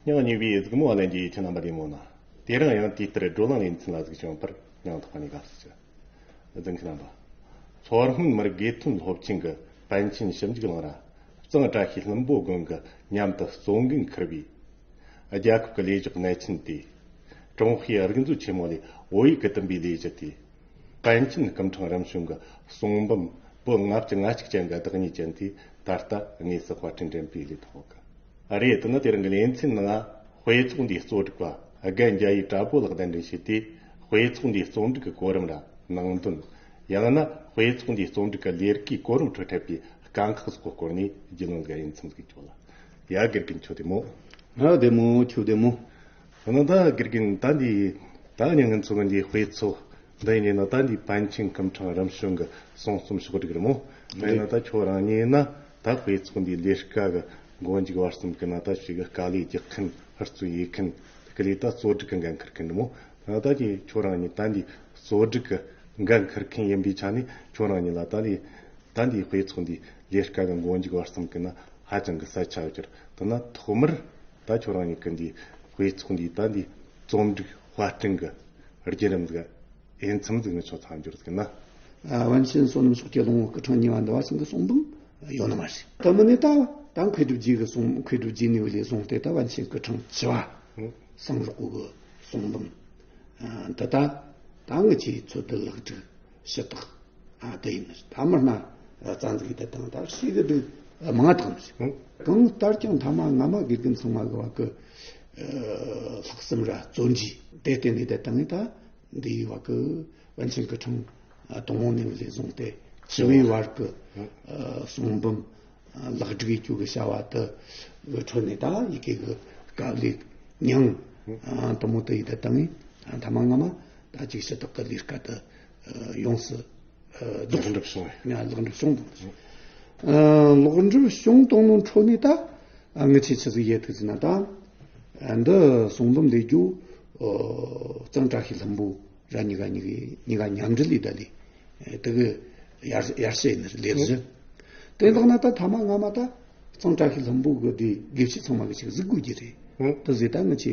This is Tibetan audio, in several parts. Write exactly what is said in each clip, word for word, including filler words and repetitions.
སྙིང་ཉེ་བའི་གཟིགས་མོ་བ་ལྷན་རྒྱས་ཁྱེད་རྣམ་པ་བདེ་མོ་ན། དེ་རིང་ཡང་དུས་ལྟར་བགྲོ་གླེང་ལེ་ཚན་ལ་གཟིགས་བྱུང་བར་སྙིང་ཐག་པ་ནས་དགའ་བསུ་ཞུ། གཟིགས་མཁན་རྣམ་པ། མཚོ་སྔོན་མི་རིགས་དགེ་ཐོན་སློབ་ཆེན་གྱི་པཎ་ཆེན་ཞིབ་འཇུག་གླིང་ར་གཙང་བཀྲ་ཤིས་ལྷུན་པོ་དགོན་གྱི་མཉམ་དུ་གཙོ་འགན་འཁུར་བའི་རྒྱལ་ཁབ་ཀྱི་ལས་ཞོགས་གནས་ཆེན་དེ། ཀྲུང་ཧྭའི་རིག་མཛོད་ཆེན་མོ་ལས་བོད་ཡིག་གི་བསྟན་པའི་ལས་གཞི་དེ། པཎ་ཆེན་སྐུ་ཕྲེང་རིམ་བྱོན་གྱི་གསུང་འབུམ་པོད་ལྔ་བཅུ་ང་གཅིག་ཅན་གྱི་བདག་ཉིད་ཅན་དེ་ད་ལྟ་དངོས་སུ་དཔར་སྐྲུན་འགྲེམས་སྤེལ་ལས་ཐོག་གི་རེད། དེ་ནི་དེ་རིང་གི་ལེ་ཚན་ནང་དཔེ་ཚོགས་འདིའི་གཙོ་སྒྲིག་པ་རྒན་རྒྱ་ཡེ་བཀྲ་བྷོ་ལགས་གདན་འདྲེན་བྱས་ཏེ། དཔེ་ཚོགས་འདིའི་རྩོམ་སྒྲིག་གི་གོ་རིམ་ར་ནང་དོན། ཡང་ན་དཔེ་ཚོགས་འདིའི་རྩོམ་སྒྲིག་གི་ལས་ཀའི་གོ་རིམ་ཁྲོད་འཕྲད་པའི་དཀའ་ཁག་སོགས་ཀྱི་སྐོར་ནས་རྒྱུས་ལོན་དགའ་ཡིན་ཚིམ་ཟིག་ཆོག་ལ། ཡ་དགེ་རྒན་ཁྱོད་བདེ་མོ། ང་བདེ་མོ་ཁྱོད་བདེ་མོ། ཡང་ན་ད་དགེ་རྒན་ད་འདི་ད་ཉིན་ང་ཚོ་གི་འདི་དཔེ་ཚོགས་འདི་ཡིན་ན་ད་འདི་པཎ་ཆེན་སྐུ་ཕྲེང་རིམ་བྱོན་གྱི་གསུང་རྩོམ་ཕྱོགས་སྒྲིག་རེད་མོ། དེ་ན་ད་ཁྱོད་རང་ཉིད་ན་ད་དཔེ་ཚོགས་འདི་ལས་ཀ་གི་མགོ་མཇུག་བར་གསུམ་གི་ན་ད་ཞིག་གི་དཀའ་ལས་རྒྱག་མཁན་ཧུར་བརྩོན་ཡེད་མཁན་དེ་ག་ལས་ད་གཙོ་སྒྲིག་གི་འགན་འཁུར་མཁན་རེད་མོ། ད་ད་ཀྱི་ཁྱོད་རང་ཉིད་ད་འདི་གཙོ་སྒྲིག་གི་འགན་འཁུར་མཁན་ཡིན་པའི་ཆ་ནས་ཁྱོད་རང་ཉིད་ལ་ད་འདི་ད་འདི་དཔེ་ཚོགས་འདི་ལས་ཀ་གི་མགོ་མཇུག་བར་གསུམ་གི་ན་ཧ་ཅང་གི་གསལ་ཆ་ཡོད་ཀྱི་རེད། ད་ན་ཐོག་མར་ད་ཁྱོད་རང་ཉིད་ཀྱི་འདི་དཔེ་ཚོགས་འདི་ད་འདི་རྩོམ་སྒྲིག་དཔར་སྐྲུན་གི་བརྒྱུད་རིམ་ཟིག་ཡིན་ཚུལ་ཟིག་ནི་ཆོག་ཚང་འགྱུར་ཟིག་ན། ཨ། པཎ་ཆེན་བསོད་ནམས་ཤོག་གི་ལོ་ངོ་སྐུ་ཕྲེང་གཉིས་པ་འདི་བ་ཚང་གི་གསུང་འབུམ་ཡོད་ནི་མ་རེད། ད་མི་ནི་ད་ད་མཁས་གྲུབ་རྗེ་གི་གསུང་མཁས་གྲུབ་རྗེ་ནས་བ་ལས་བཟུང་སྟེ་ད་པཎ་ཆེན་སྐུ་ཕྲེང་བཅུ་པ་ཨང་། གསུང་རོགས་གོ་གི་གསུང་འབུམ། ཨ། འདི་ད་ད་ངི་ཆོས་ཚོད་ལྡན་ལེགས་སྒྲིག་ཞུ་དག་ཨ། དེ་ཡིན་ནི་རེད། ད་མི་སྣ་རྩ་འཛུགས་ཡེད་དེ་དང་ད་ཤེས་གི་འདུག་མང་དག་ནི་རེད། གང་ལྟར་ཀྱང་མཐའ་མ་སྔ་མ་དགེ་རྒན་ཚང་མ་གི་བ་གི་ཨ། ལྷག་བསམ་ར་བརྩོན་འགྲུས་དེ་བརྟེན་ནས་དེ་དང་ད་འདིའི་བ་གི་པཎ་ཆེན་སྐུ་ཕྲེང་དང་པོ་ནས་ལས་བཟུང་སྟེ་བཅུ་བའི་བར་གི་ཨ། གསུང་འབུམ་ཨ། ལེགས་སྒྲིག་ཡེད་རྒྱུ་གི་བྱ་བ་དེ་གི་ཁྲོད་ནས་ད་ཡི་གེ་གི་དཀའ་ལས་མྱངས་ཨ། དེ་མོ་དེ་ཡི་དེ་དང་ཨ། མཐའ་མ་སྔ་མ་ད་ཅིག་ཞུ་དག་གི་ལས་ཀ་དེ་ཨ། ཡོངས་སུ་ཨ། ལེགས་གྲུབ་བྱུང་བས། ལེགས་གྲུབ་བྱུང་དང་། ཨ། ལེགས་གྲུབ་བྱུང་དང་ནང་ཁྲོད་ནས་ད་ཨ། ངི་ཆོས་ཆི་ཟིག་ཡེད་ཐུབ་ཟིན་ན་ད་ཨ། འདི་གསུང་འབུམ་ལས་རྒྱུ་ཨ། གཙང་བཀྲ་ཤིས་ལྷུན་པོ་ར་གཉིས་ཀ་གཉིས་ཀ་གཉིས་ཀ་མཉམ་འབྲེལ་ལས་ད་ལས་དེ་གི་ཡར་ཡར་ཞུ་ཡིན་ནི་ལས་བཞི། དེ་ལྟ་ན་ད་མཐའ་མ་སྔ་མ་ད་གཙང་བཀྲ་ཤིས་ལྷུན་པོ་གི་དེ་དགེ་བཤེས་ཚང་མ་གི་ཅིག་གཟིགས་དགོས་ཀྱི་རེད། ཨང་། དེ་ཟེར་ད་ང་ཆེ་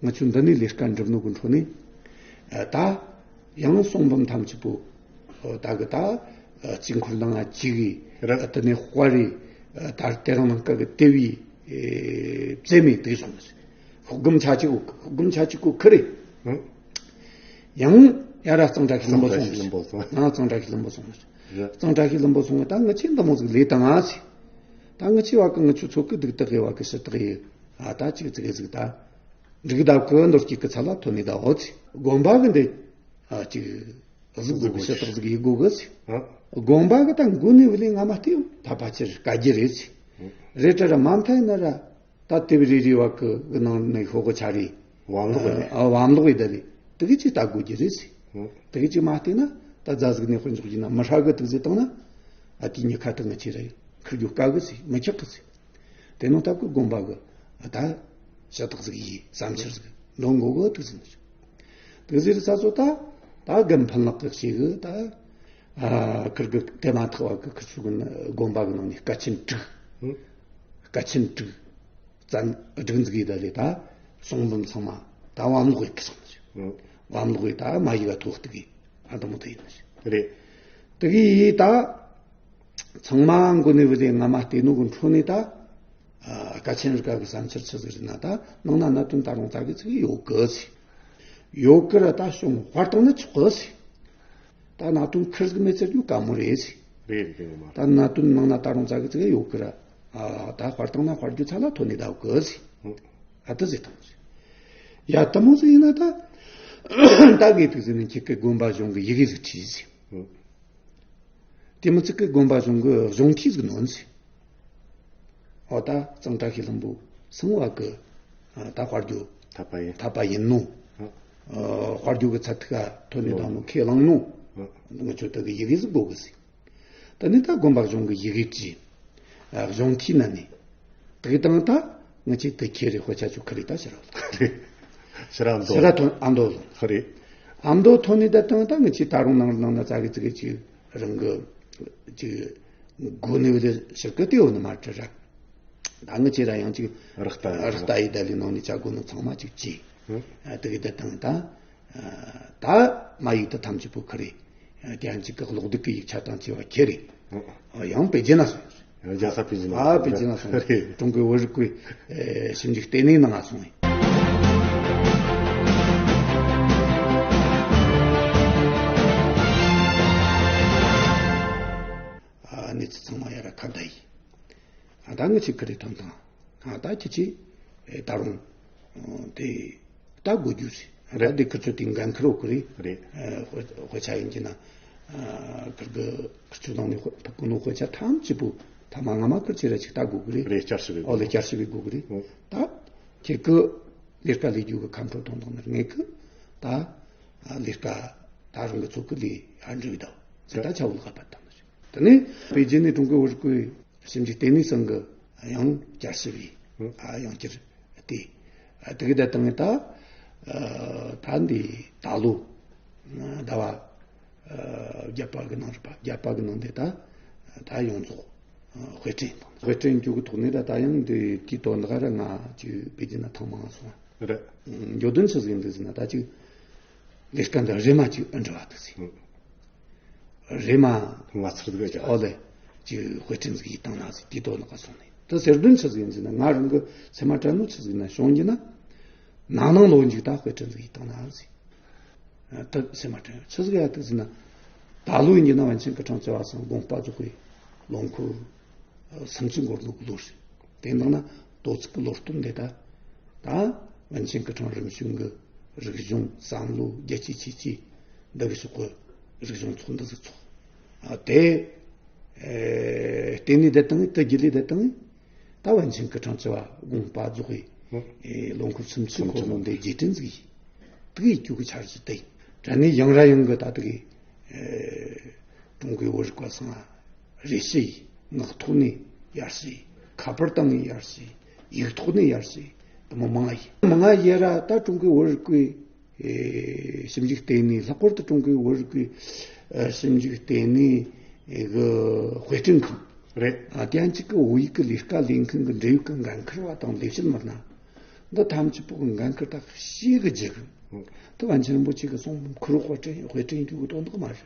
ང་ཆོ་འདི་ནས་ལས་ཀ་འགྲུབ་ནོ་གི་འཕྲོ་ནས་ཨ། ད་ཡང་གསུང་འབུམ་ཐམས་ཅད་པོ་ད་གི་ད་ཨ། གཅིག་འཁོར་ལྡང་ང་གཅིག་གི་རེད། ཨ། དེ་ནས་དཔར་རེ་ཨ། ད་དེ་རང་ནང་ཀ་གི་དེ་བའི་ཨེ། རྩེ་མོ་དེ་བྱུང་ནི་རེད། ཤོག་སྒམ་ཆ་གཅིག་གོ་ཤོག་སྒམ་ཆ་གཅིག་གོ་ཁི་རེད། ཨང་། ཡང་ཡར་ར་གཙང་བཀྲ་ཤིས་ལྷུན་པོ་སོང་ནི་རེད། ལྷུན་པོ་སོང་། ཨང་། གཙང་བཀྲ་ཤིས་ལྷུན་པོ་སོང་ནི་རེད། རེད། གཙང་བཀྲ་ཤིས་ལྷུན་པོ་སོང་ནི་ད་ང་ཆེ་འདི་མོ་ཟིག་ལས་དང་ང་ཆེ། ད་ང་ཆེ་བ་གི་ང་ཆོ་ཚོ་གི་སྡུག་དག་གི་བ་གི་ཞུ་དག་ཡི་ཨ། ད་ཅིག་ཙིག་ཟིག་ད། འགྲིག་ད་གི་ནོར་གྱི་གི་ཚ་ལ་ཐོན་ནི་ད་འོ་ཚེ། དགོན་པ་གི་འདི་ཨ། ཅིག་གཟུགས་གཟུགས་ཞུ་དག་ཟིག་ཡི་དགོ་གི་ཚེ། ཨ། དགོན་པ་གི་ད་མགོ་ནས་བུ་ལས་སྔ་མ་སྟེ་ད་ཕ་ཆེར་དཀའ་རྒྱུ་རེད་ཚེ། རེད་དྲ་ར་མ་མཐའ་ཡིན་ན་ར། ད་དེབ་རེ་རེ་བ་གི་གི་ནང་ནས་ཤོག་གི་ཆ་རེ། བམ་ལོག་ཡིན་ནས། ཨ། བམ་ལོག་ཡིན་ད་རེད། དེ་གི་ཅིག་ལྟ་དགོས་ཀྱི་རེད་ཟེར། ཨ། དེ་གི་ཅིག་མ་བལྟས་ན་ད་རྫ་ཟིག་ནས་དཔེ་འཇོག་གྱི་ན་མི་ཧྲ་གི་དུག་ཟེར་བཏང་ན། ཨ། དེ་གཉིས་ཁ་ཐུག་ང་ཆེ་རེ་ཁུར་རྒྱུ་དཀའ་གི་ཟེར། མི་ཁྱག་གི་ཟེར། དེ་ནང་ལྟ་གི་དགོན་པ་གི་ཨ། ད་ཞུ་དག་ཟིག་ཡིས་བསམ་འཆར་ཟིག་འདོན་དགོས་གི་དུག་ཟེར། དུག་ཟེར་ས་ཚོ་ད་ད་རྒན་ཕན་ལགས་གི་ཞིག་གི་ད། ཨ། ཁུར་གི་དེ་མ་ཐག་བ་གི་ཁུར་ཚུགས་གི་དགོན་པ་གི་ནང་ནས་དཀའ་ཆེན་དྲུག་ཨ། དཀའ་ཆེན་དྲུག་བཙན་སྒྲིག་འཛུགས་ཡི་ད་ལས་ད་གསུང་འབུམ་ཚང་མ་ད་བམ་ལོག་ཡི་ཁི་སོང་ཟེར། ཨ། བམ་ལོག་ཡི་ད་མ་ཡི་ག་ཐོག་ཏུ་གི་ཨ། དུ་མོ་དུ་ཡིན་ཟེར། རེད། དུ་གི་ཡི་ད་ཚང་མ་མགོ་ནས་བུ་དེ་སྔ་མ་བལྟས་ནོ་གི་འཕྲོ་ནས་ད། ཨ། དཀའ་ཆེན་རི་ཀ་གི་བསམ་འཆར་ཆི་ཟིག་རེད་ན་ད་ནང་ན་གནད་དོན་ད་རུང་ཙག་གི་ཙིག་གི་ཡོད་གི་ཟེར། ཡོད་གི་ར་ད་གཞུང་དཔར་བཏང་ན་ཆོག་གི་ཟེར། ད་གནད་དོན་ཁུར་ཟིག་མེད་ཚེ་རྒྱུ་དཀའ་མོ་རེད་ཟེར། རེད་རེད་ངོ་མ། ད་གནད་དོན་ནང་ན་ད་རུང་ཙག་གི་ཙིག་གི་ཡོད་གི་ར། ཨ། ད་དཔར་བཏང་ན་དཔར་རྒྱུ་ཚ་ལ་ཐོན་ནི་ད་གི་ཟེར། ཨ། ད་ཟེར་བཏང་ཟེར། ཡ་དེ་མོ་ཟིག་ཡིན་ན་ད་ད་གི་དུག་ཟེར་ནས་ཁྱེད་ཀི་དགོན་པ་གཞུང་གི་ཡི་གེ་ཟིག་བྲིས་ཟེར། ཨ། དེ་མི་ཚིག་གི་དགོན་པ་གཞུང་གི་གཞུང་འཐུས་ཟིག་ནོན་ཟེར། འོ་ད་གཙང་བཀྲ་ཤིས་ལྷུན་པོ་སང་བ་གི་ཨ། ད་དཔར་རྒྱུ་འཐད་པ་ཡིན། འཐད་པ་ཡིན་ནོ། ཨ། ཨ། དཔར་རྒྱུ་གི་ཚད་ཐིག་ག་ཐོན་ནི་དང་ནོ་ཁས་བླངས་ནོ། ཨ། ང་ཆོ་ད་གི་ཡི་གེ་ཟིག་དགོ་གི་ཟེར། ད་ནི་ད་དགོན་པ་གཞུང་གི་ཡི་གེ་བྲིས། ཨ། གཞུང་འཐུས་ན་ནི། དེ་དང་ད་ང་ཆེ་དེ་ཁྱེད་རེ་དཔེ་ཆ་ཆོ་ཁ་རེ་ད་ཕྱིར་ར་ལོ། ཕྱིར་ར་ཕྱིར་ར་ཐོན་ཨ་མདོ་ལོ། ཧ་རེ། ཨ་མདོ་ཐོན་ནི་ད་དང་ད་ང་ཆེ་ད་རུང་ནང་ནང་ན་ཙག་གི་ཙིག་གི་ཅིག་རང་གི་ཅིག་དགོ་ནི་བ་དེ་ཕྱིར་གི་དེ་འོ་ནི་མ་བྲི་ར། ད་ངི་ཅི་ར་ཡང་ཅིག་རག་ལྟ་ཡི་རག་ལྟ་ཡི་ད་ལི་ནང་ནས་ཆ་དགོས་ནི་ཚང་མ་ཅིག་ཅི་ཨ་དེ་གི་ད་དང་ད་ད་མ་ཡིག་ད་ཐམས་ཅད་པོ་ཁི་རེད། ཨ་དེ་ཡང་ཅིག་གི་གློག་རྡུལ་གི་ཡིག་ཆ་དང་བཅས་པ་ཁྱེར་རེད། ཨ་ཡང་པེ་ཅིན་ན་སོང་། རྒྱལ་ས་པེ་ཅིན་ན་ཨ་པེ་ཅིན་ན་སོང་། རེད། ཀྲུང་གོའི་བོད་རིག་པའི་ཨེ་ཞིབ་འཇུག་ལྟེ་གནས་ནང་ང་སོང་ཡིན། ཨ་གནས་ཚུལ་ཚང་མ་ཡ་ར་ཁ་བརྡ་ཡིན། ཨ་ད་ངི་ཆི་ཁི་རེད་ཐང་ཐང་། ཨ་ད་ཁྱི་ཆི་ཨེ་ད་རུང་ཨ་དེ་ད་དགོས་རྒྱུ་རེད། རེད། ད་དེ་ཁི་ཚོ་དེ་འགན་ཁུར་འོག་གི་རེད། རེད། ཨ་དཔེ་དཔེ་ཆ་ཡིན་གྱི་ན་ཨ་ཁིར་གི་ཁི་ཚོ་ནང་ནས་དཔེ་ཕུག་གི་ནོ་དཔེ་ཆ་ཐམས་ཅད་པོ་ཐ་མ་ང་མ་ཁིར་ཆི་ར་ཅིག་ད་དགོས་གི་རེད། རེད། བསྐྱར་ཞིབ་རེད། ཨོ་ལེ་བསྐྱར་ཞིབ་རེད་དགོས་གི་རེད། ཨོ། ད་ཁྱེད་ཀི་ལས་ཀ་ལས་རྒྱུ་གི་ཁམས་ཕྲོ་དང་དང་ནར་ངེད་ཀི་ད་ཨ་ལས་ཀ་ད་རང་གི་ཚོ་གི་ལས་ཨ་འགྲུབ་ད་ཟེར་ད་ཆ་བོ་ལ་ཁ་པར་བཏང་ནི་རེད། དེ་ནས་པེ་ཅིན་ནས་ཀྲུང་གོའི་བོད་རིག་པའི་ཞིབ་འཇུག་ལྟེ་གནས་ཚང་གི་ཡང་བསྐྱར་ཞིབ་ཡིན། ཨ་ཡང་བསྐྱར་དེ་ཨ་དེ་གི་ད་དང་ད་ཨ་ད་འདི་ད་ལོ་ཟླ་བ་ཨ་བརྒྱད་པ་གི་ནང་རེད་པ། བརྒྱད་པ་གི་ནང་དེ་ད་ད་ཡོངས་རྫོགས་ཨ་དཔེ་སྐྲུན་དང་དཔེ་སྐྲུན་རྒྱུ་གི་ཐོག་ནས་ད་ད་ཡང་འདི་དེའི་དོན་དག་ར་ང་ཅིག་པེ་ཅིན་ན་ཐེངས་མང་སོང་། རེད། འགྱོ་དོན་ཆི་ཟིག་ཡིན་འདུག་ཟེར་ན་ད་ཅིག་ལས་ཀ་འདི་རེ་མ་ཅིག་ཨ་འདྲ་བ་འདུག་ཟེར། རེ་མ། ང་ཚར་འདུག་ཨ་ཅག་ཨོ་ལེ། ཅིག་དཔེ་སྐྲུན་ཟིག་ཡིད་བཏང་ན་ཟིག་དེའི་དོན་དག་སོང་ནས་ད་ཟེར་དོན་ཆི་ཟིག་ཡིན་ཟེར་ན་ང་རང་གི་སེམས་མ་དྲན་ནོ་ཆི་ཟིག་ན་བྱུང་གི་ན། ནང་ནང་ལོ་འཇུག་ད་དཔེ་སྐྲུན་ཟིག་ཡིད་བཏང་ན་ཟིག་ད་སེམས་མ་དྲན་ཆི་ཟིག་ཡ་དེ་ཟེར་ན། ད་ལོ་ཡིན་གྱི་ན་པཎ་ཆེན་སྐུ་ཕྲེང་བཅུ་བ་ཚང་དགོངས་པ་རྫོགས་པའི་ལོ་འཁོར་སུམ་ཅུ་འགོར་འདུག་གི་ལོ་རེད། དེ་འདང་ན་དོ་ཚིགས་ཀྱི་ལོ་སྟོན་དེ་ད། ད་པཎ་ཆེན་སྐུ་ཕྲེང་རིམ་བྱོན་གྱི་རིག་གཞུང་བསམ་བློ་རྒྱལ་གཅེས་ཆེ་གཅེས་འདི་གི་ཕྱོགས་ཀྱི་རིག་གཞུང་ཚོགས་འདུ་ཟིག་ཚོགས། ཨ་དེ་ཨེ་ལྟེ་གནས་དེ་དང་དེ་རྒྱུ་ལས་དེ་དང་ད་པཎ་ཆེན་སྐུ་ཕྲེང་བཅུ་བ་དགོངས་པ་རྫོགས་པའི་ཨེ་ལོ་འཁོར་སུམ་ཅུ་འཁོར་ལོ་འདི་རྗེས་དྲན་ཟིག་ཡིན། དེ་གི་རྒྱུ་གི་འཆར་གཞི་དེ་ཡིན། དྲ་ནས་ཡང་ར་ཡང་གི་ད་དེ་གི་ཨེ་ཀྲུང་གོའི་བོད་རིག་པ་ཚང་རེ་ཞིག་ངག་ཐོག་ནས་ཡར་ཞིག་ཁ་པར་བཏང་ནས་ཡར་ཞིག་ཡིག་ཐོག་ནས་ཡར་ཞིག་དེ་མོ་མང་ཡིན། མང་ཡེ་ར་ད་ཀྲུང་གོའི་བོད་རིག་པའི་ཨེ་ཞིབ་འཇུག་ལྟེ་གནས། ལྷག་པར་དུ་ཀྲུང་གོའི་བོད་རིག་པའི་ཨེ་ཞིབ་འཇུག་ལྟེ་གནས་ཨེ་གི་དཔེ་སྐྲུན་ཁང་། རེད། ཨ་དེ་ཡང་གཅིག་གི་བོད་ཡིག་གི་ལས་ཀ་ལས་མཁན་གྱི་འབྲེལ་ཡོད་ཀྱི་འགན་ཁུར་བ་དང་ལས་བྱེད་མི་སྣ་འདི་ཐམས་ཅད་པོ་གི་འགན་ཁུར་ད་ཤེས་གི་བརྗེད་གི་ད་པཎ་ཆེན་རིན་པོ་ཆེ་གི་གསུང་འབུམ་ཁུར་དཔེ་སྐྲུན་དཔེ་སྐྲུན་རྒྱུ་གི་དོན་དག་མ་རེད།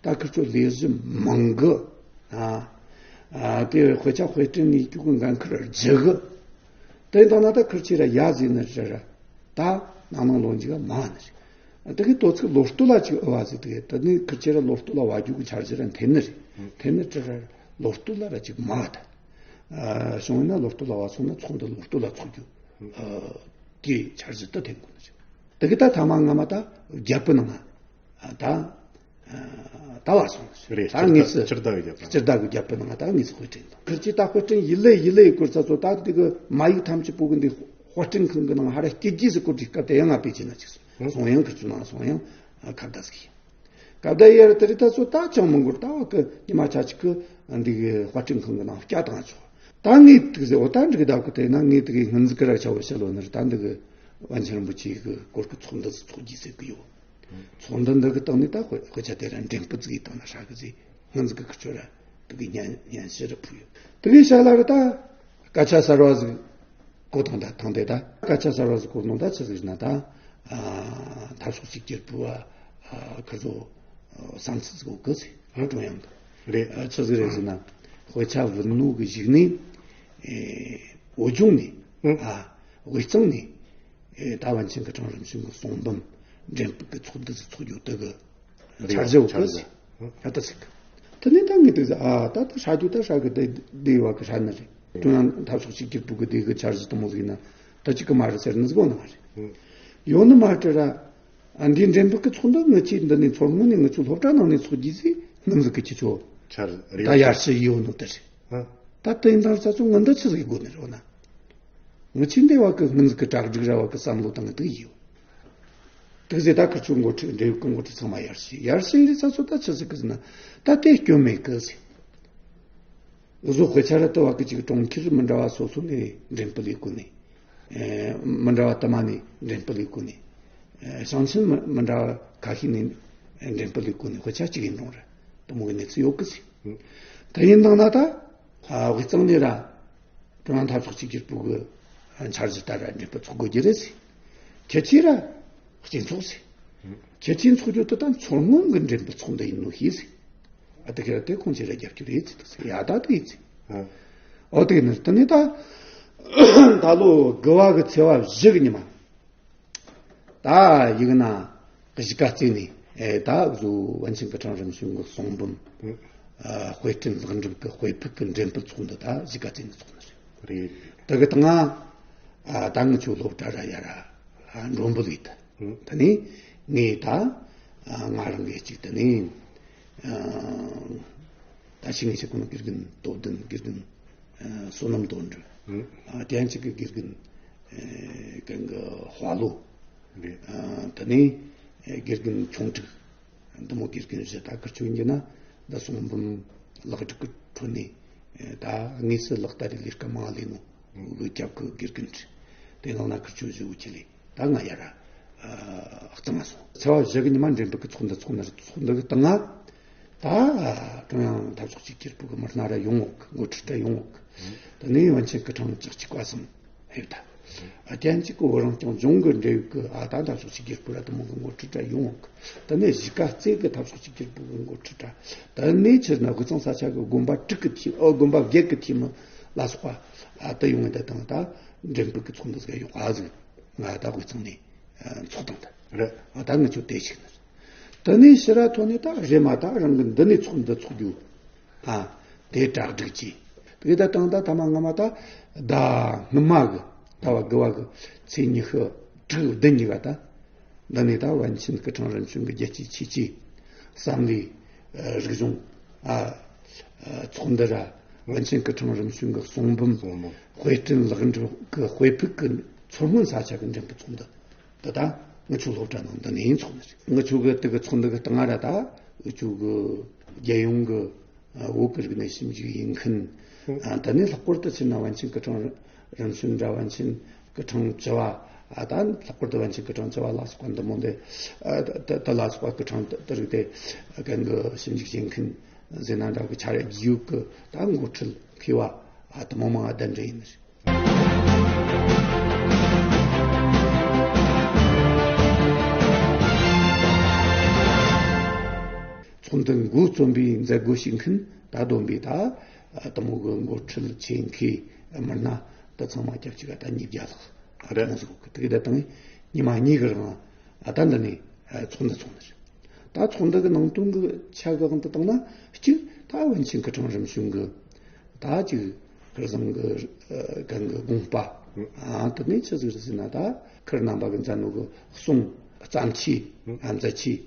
ད་ཁིར་ཚོ་ལས་གཞི་མང་གི་ཨ་ཨ་དེ་དཔེ་ཆ་དཔེ་སྐྲུན་ནས་རྒྱུ་གི་འགན་ཁུར་བརྗེད་གི་དེ་ལྟ་ན་ད་ཁིར་ཆེ་ར་ཡ་ཟིན་ནི་རེད་ར། ད་ནང་ནང་ལོ་འཇིག་མ་ནི་རེད། དེ་གི་དོ་ཚིགས་ལོ་སྟོད་ལ་ཅིག་ཨུ་བ་ཟིག་དེ་གི་དེ་ནི་ཁིར་ཆེ་ར་ལོ་སྟོད་ལ་བ་རྒྱུ་གི་འཆར་གཞི་ར་འཐེན་ནི་རེད། འཐེན་ནི་ཅི་ར་ལོ་སྟོད་ལ་ར་ཅིག་མ་ད། ཨ་བྱུང་ན་ལོ་སྟོད་ལ་བ་སོང་ན་ཚོགས་འདུ་ལོ་སྟོད་ལ་ཚོགས་རྒྱུ་ཨ་དེ་འཆར་གཞི་ད་འཐེན་དགོས་ནི་རེད། དེ་གི་ད་ཐ་མ་ང་མ་ད་རྒྱབ་པི་ནང་ང་ད། ད་བ་སོང་། རེད། ད་ངེས་སི་སྤྱིར་བདག་གི་རྒྱབ་པ། སྤྱིར་བདག་གི་རྒྱབ་པའི་ནང་ད་ངེས་སི་དཔེ་སྐྲུན་དང་ཁིར་གྱིས་ད་དཔེ་སྐྲུན་ཡིན་ལེ་ཡིན་ལེ་ཡི་སྐོར་ཚ་ཚོ་ད་འདི་གི་མ་ཡིག་ཐམས་ཅད་པོ་གི་འདི་དཔེ་སྐྲུན་ཁང་གི་ནང་ཧ་ར་སྐྱེ་རྒྱུ་ཟིག་སྐོར་གྱི་སྐབས་དེ་ཡང་ང་པེ་ཅིན་ན་ཅིག་སོང་ཡང་ཁིར་ཚོ་ནང་སོང་ཡང་ཁ་བརྡ་ཟིག་ཡིན། ཁ་བརྡ་ཡར་དེ་རི་ད་ཚོ་ད་ཅང་མི་འགོར་ད་བ་གི་ཉི་མ་ཆ་ཅིག་གི་འདི་གི་དཔེ་སྐྲུན་ཁང་གི་ནང་སྐྱ་བཏང་ཆོག་ད་ངས་དུག་ཟེར་འོ་ད་འགྲིག་གི་ད་གི་དེ་ན་ངས་དུ་གི་སྔོན་ཟིག་གི་ར་ཆ་བོ་བཤད་ལོ་ནི་རི་ད་འདི་གི་པཎ་ཆེན་རིན་པོ་ཆེ་གི་སྐོར་གི་ཚོགས་འདུ་ཟིག་ཚོགས་རྒྱུ་ཟེར་གི་ཡོད། ཚོགས་འདུ་འདི་གི་སྟེང་ནས་ད་དཔེ་དཔེ་ཆ་དེ་ར་འགྲེམས་སྤེལ་ཟིག་ཡིས་བཏང་ན་ཧྲ་གི་ཟིག་སྔོན་ཟིག་གི་ཁི་ཆོ་ར་དེ་གི་སྙན་སྙན་ཞུ་ར་ཕུལ་ཡོད། དེ་གི་ཤ་ལ་ར་ད་སྐད་ཆ་གསར་བ་ཟིག་གོ་དང་ད་ཐང་དེ་ད་སྐད་ཆ་གསར་བ་ཟིག་གོ་ནོ་ད་ཆི་ཟིག་ན་ད་ཨ་འཐབ་ཕྱོགས་གཅིག་གྱུར་པུའུ་ཨ་ཁི་ཚོ་བསམ་ཚུལ་ཟིག་གོ་གི་ཟིག་ཨ་ཀྲུང་དབྱང་གི་རེད། ཨ་ཆི་ཟིག་རེད་ཟེར་ན་དཔེ་ཆ་བུད་ནོ་གི་གཞུག་ནས་ཨེ་བོད་ལྗོངས་ནས་ཨ་དབུས་གཙང་ནས། ཨེ་ད་པཎ་ཆེན་སྐུ་ཕྲེང་རིམ་བྱོན་གྱི་གསུང་འབུམ་འགྲེམས་སྤེལ་གྱི་ཚོགས་འདུ་ཟིག་ཚོགས་རྒྱུ་དེ་གི་འཆར་གཞི་འོག་གི་ཟིག་ཡ་ད་ཟིག་དེ་ནས་ད་ངས་དེ་ཟིག་ཨ་ད་ད་ཧྲ་རྒྱུ་ད་ཧྲ་གི་དེ་དེ་བ་གི་ཧྲ་ནི་རེད། ཀྲུང་དབྱང་འཐབ་ཕྱོགས་གཅིག་གྱུར་པུའུ་གི་དེ་གི་འཆར་གཞི་དེ་མོ་ཟིག་ཡིན་ན་ད་ཅིག་གི་མ་རེད་ཟེར་ནི་ཟིག་ཡོད་ནི་མ་རེད། ཡོད་ནི་མ་རེད་ར། ཨ་འདིའི་འགྲེམས་སྤེལ་གྱི་ཚོགས་འདུ་ངི་ཆེས་འདི་ནས་ཚོར་སྔོན་ནས་ངི་ཚོ་སློབ་གྲྭ་ནང་ནས་ཚོགས་རྒྱུ་ཟིག་སྣུམ་ཟིག་གི་ཁྱི་ཆོ་ད་ཡར་ཞུ་ཡོད་ནོ་དེ་རེད། ད་དེ་ཡིན་དང་ས་ཚོ་ངི་འདི་ཆི་ཟིག་དགོས་ནི་རེད་འོ་ན། ངི་ཆི་འདི་བ་གི་སྔོན་གི་གྲ་སྒྲིག་ར་བ་གི་བསམ་བློ་དང་ངི་དེ་ཡིའོ། དེ་ཟེ་ད་ཁི་ཆུ་འགོ་ཁྲིད་འབྲེལ་ཡོད་གི་འགོ་ཁྲིད་ཚང་མ་ཡར་ཞུ་ཡར་ཞུ་འདི་ས་ཚོ་ད་ཆི་ཟིག་གི་ཟེར་ན་ད་དེ་སྐྱོན་མེད་གི་ཟེ། འུ་ཟོ་དཔེ་ཆ་ར་ལྟ་བ་གི་ཅིག་གྲོང་ཁྱེར་མི་འདྲ་བ་སོ་སོ་ནས་འགྲེམས་སྤེལ་ཡེད་གོ་ནི། ཨེ་མི་འདྲ་བ་དུ་མ་ནས་འགྲེམས་སྤེལ་ཡེད་གོ་ནི། ཨེ་ཞིང་ཆེན་མི་མི་འདྲ་བ་ཁ་ཤས་ནས་འགྲེམས་སྤེལ་ཡེད་གོ་ནི་དཔེ་ཆ་གཅིག་ཡིན་རུང་ར་དུ་མོ་གི་གནས་ཚུལ་ཡོད་གི་ཟེ། ད་ཡིན་དང་ན་ད་དབུས་གཙང་ནས་ར། ཀྲུང་དབྱང་འཐབ་ཕྱོགས་གཅིག་གྱུར་པུའུ་གི་འཆར་གཞི་ལྟར་ར་འགྲེམས་སྤེལ་ཚོགས་དགོས་ཀྱི་རེད་ཟེར། ཁྱེད་ཚོས་ར་སྤྱི་ཚོགས་ཟེར། ཁྱེད་ཚོས་འཚོགས་རྒྱུ་དེ་ད་མཚོ་སྔོན་གྱི་འགྲེམས་སྤེལ་ཚོགས་འདུ་ཡིན་ནོ་ཤེས་ཟེར། ཨ་དེ་ཁེ་ར་དེ་ཁོང་ཆེ་ར་རྒྱབ་སྐྱོར་ཡེད་ཚེ་དུ་ཟེར། ཡ་ད་དེ་ཡིན་ཟེར། ཨོ་དེ་ནི་དེ་ནི་ད་ད་ལོ་དགུ་བ་གི་ཚེས་པ་བཞི་གི་ཉི་མ། ད་ཡིག་ན་གཞིས་ཀ་རྩེ་ནས་ཨེ་ད་བཟོ་པཎ་ཆེན་སྐུ་ཕྲེང་རིམ་བྱོན་གྱི་གསུང་འབུམ། ཨ་དཔེ་སྐྲུན་ལེགས་འགྲུབ་ཀྱི་དཔེ་ཕུད་ཀྱི་འགྲེམས་སྤེལ་ཚོགས་འདུ་ད་གཞིས་ཀ་རྩེ་ནས་ཚོགས་ནི་རེད། རེད། དེ་གི་སྟེང་ང་ཨ་ད་ངི་ཆོ་སློབ་གྲྭ་ར་ཡ་ར་ཨ་མགྲོན་འབོད་ཡིན་ད། ཨུ། ད་ནི་ངས་ད་ཨ་ང་རང་གི་ཅིག་ད་ནི་ཨ་ད་ཤི་ངེས་ཤི་ཁོ་ན་དགེ་རྒན་དོ་དན་དགེ་རྒན་ཨ་བསོད་ནམས་དོན་འགྲུབ། ཨུ། ཨ་དེ་ཡང་ཅིག་གི་དགེ་རྒན་ཨེ་གང་གི་དཔའ་ལོ། རེད། ཨ་ད་ནི་ཨེ་དགེ་རྒན་ཆུང་དྲུག་འདི་མོ་དགེ་རྒན་བཞི་ད་ཁུར་ཆོ་ཡིན་གྱི་ན་ད་གསུང་འབུམ་ལེགས་སྒྲིག་གི་ཁྲོད་ནས་ཨེ་ད་དངོས་སུ་ལག་བསྟར་རེ་ལས་ཀ་མང་ལས་ནོ་ལུས་རྒྱབ་གི་དགེ་རྒན་དྲི་དེ་ནང་ན་ཁུར་ཆོ་བཞི་བོ་ཆེ་ལས། ད་ང་ཡར་ཨ་གཙང་མ་སོང་། ཚེས་པ་བཞི་གི་ཉི་མ་འགྲེམས་སྤེལ་གི་ཚོགས་འདུ་ཚོགས་ནི་རེད། ཚོགས་འདུ་གི་སྟེང་ང་ད་ཀྲུང་དབྱང་འཐབ་ཕྱོགས་གཅིག་གྱུར་པུའུ་གི་མི་སྣ་ར་ཡོང་འོག་འགོ་ཁྲིད་ར་ཡོང་འོག་ད་ནི་པཎ་ཆེན་སྐུ་ཕྲེང་བཅུ་གཅིག་པ་ཚང་ཕེབས་ད། ཨ་དེ་ཡང་གཅིག་གི་བོད་རང་སྐྱོང་ལྗོངས་གི་འབྲེལ་ཡོད་གི་ཨ་ད་འཐབ་ཕྱོགས་གཅིག་གྱུར་པུའུ་ར་དུ་མོ་གི་འགོ་ཁྲིད་ར་ཡོང་འོག་ད་ནི་གཞིས་ཀ་རྩེ་གི་འཐབ་ཕྱོགས་གཅིག་གྱུར་པུའུ་གི་འགོ་ཁྲིད་ར། ད་ནི་ཕྱིར་ན་དབུས་གཙང་ས་ཆ་གི་དགོན་པ་དྲུག་གི་འཐུས་ཨོ་དགོན་པ་བརྒྱད་གི་འཐུས་མི་ལ་སོགས་པ་ཨ་ད་ཡོང་ངེ་ད་དང་ད་འགྲེམས་སྤེལ་གི་ཚོགས་འདུ་ཟིག་ཡོད་ཨ་ཟིག་ང་ད་དབུས་གཙང་ནས་ཚོགས་དང་ད། རེད། ཨ་ད་ངི་ཆོ་དེ་ཞིག་ནི། དེ་ནས་ཕྱིར་ར་ཐོན་ནས་ད་རེམ་མ་ད་རང་གི་འདི་ནས་ཚོགས་འདུ་ཚོགས་རྒྱུ། ཨ་དེ་གྲ་སྒྲིག་གྱིས། དེ་ད་དང་ད་ཐ་མ་སྔ་མ་ད་ཟླ་སྔོན་མ་གི་ཟླ་བ་དགུ་བ་གི་ཚེས་ཉི་ཤུ་དྲུག་བདུན་གཉིས་ཀ་ད། འདི་ནས་ད་པཎ་ཆེན་སྐུ་ཕྲེང་རིམ་བྱོན་གྱི་རྒྱལ་གཅེས་ཆོས་གཅེས་བསམ་བློའི་རིག་གཞུང་ཨ་ཚོགས་འདུ་ར། པཎ་ཆེན་སྐུ་ཕྲེང་རིམ་བྱོན་གྱི་གསུང་འབུམ་དཔེ་སྐྲུན་ལེགས་འགྲུབ་ཀྱི་དཔེ་ཕུད་ཀྱི་མཚོ་སྔོན་ས་ཆ་གི་འགྲེམས་སྤེལ་ཚོགས་འདུ། འདི་ད་ངི་ཆོ་སློབ་གྲྭ་ནང་འདི་ནས་ཚོགས་ནི་རེད། ངི་ཆོ་གི་དེ་གི་ཚོགས་འདུ་གི་སྟེང་ང་ར་ད་འུ་ཆོ་གི་རྒྱལ་ཡོངས་ཀྱི་བོད་ཀྱི་རིག་གནས་ཞིབ་འཇུག་ཡིན་མཁན། ཨ་ད་ནི་ལྷག་པར་དུ་ཕྱིར་ན་པཎ་ཆེན་སྐུ་ཕྲེང་རིམ་བྱོན་འདྲ་པཎ་ཆེན་སྐུ་ཕྲེང་བཅུ་བ། ཨ་ད་ལྷག་པར་དུ་པཎ་ཆེན་སྐུ་ཕྲེང་བཅུ་བ་ལ་སོགས་པ་འདི་མོ་འདི་ཨ་ད་ད་ལ་སོགས་པ་སྐུ་ཕྲེང་དེ་རིགས་དེ་གང་གི་ཞིབ་འཇུག་བྱེད་མཁན་ཟེར་ན་འདྲ་གི་ཆ་ར་རྒྱུས་ཡོད་གི་ད་འགོ་ཁྲིད་མཁས་པ་ཨ་དུ་མོ་མང་ཨ་གདན་འདྲེན་ཡིན་ནི་རེད། ཚོགས་འདུ་འགོ་རྩོམ་པའི་མཛད་སྒོ་ཞུགས་མཁན་ད་བསྡོམས་པས་ད་དུ་མོ་གི་འགོ་ཁྲིད་ཆེད་མཁས་མི་སྣ་ད་ཚང་མ་སྐྱབས་གཅིག་ག་ད་ཉིས་བརྒྱ་ལྷག་རེད། ཡོང་ཟིག་གི་དེ་གི་ད་དང་ཉི་མ་གཉིས་གི་རིང་ཨ་ད་འདི་ནས་ཚོགས་འདུ་ཚོགས་ནི་རེད། ད་ཚོགས་འདུ་གི་ནང་དོན་གི་ཆ་གི་དབང་དུ་བཏང་ན་གཅིག་ད་པཎ་ཆེན་སྐུ་ཕྲེང་རིམ་བྱོན་གི་ད་ཅིག་ཁིར་ཚང་གི་ཨ་གང་གི་དགོངས་པ། ཨ་དེ་ནས་ཆི་ཟིག་རེད་ཟེར་ན་ད་ཁིར་རྣམ་པ་གི་མཛད་ནོ་གི་གསུང་བརྩམས་ཆོས་ཨ་མཛད་ཆོས་